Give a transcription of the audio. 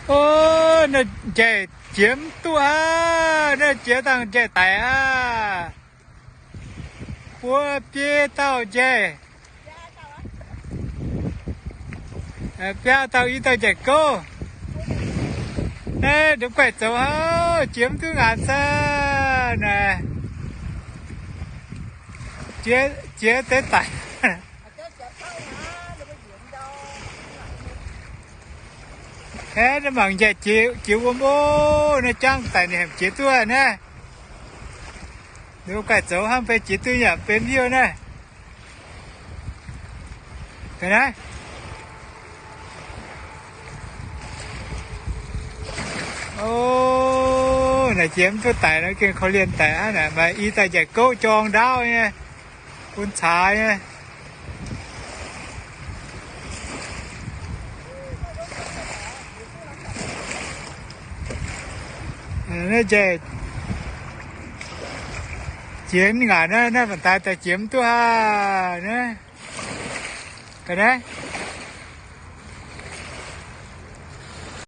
O, naaiv njaih jiex mv duqv aqv. Naaiv jiex dangh njaih daic aqv. Buo biei dauh njaih. Biaa dauh, i dauh njaih gouv. Naaiv ndongc guaih zoux hnangv, jiex mv duqv ngaanc saah naaic. Jiex deix daic. Aeqv, naaiv mangc njaih jiex wuom ov, naaiv jangv daic ninh hemx jiex duqv naaiv. Ndongc guaih zoux hnangv, benx jiex duqv yaac benx hiuv naaiv. Ga'naaiv. O, naaic jiex mv duqv daic nor, gengh korv-lienh daic aqv. Naaic maaih i dauh njaih gouv jorng ndaauv nyei, bun caax nyei. Naaiv njaih jiex ngaanc naaiv, naaiv mangc daaih daaih jiex mv duqv haav naaiv. Ga'naaiv.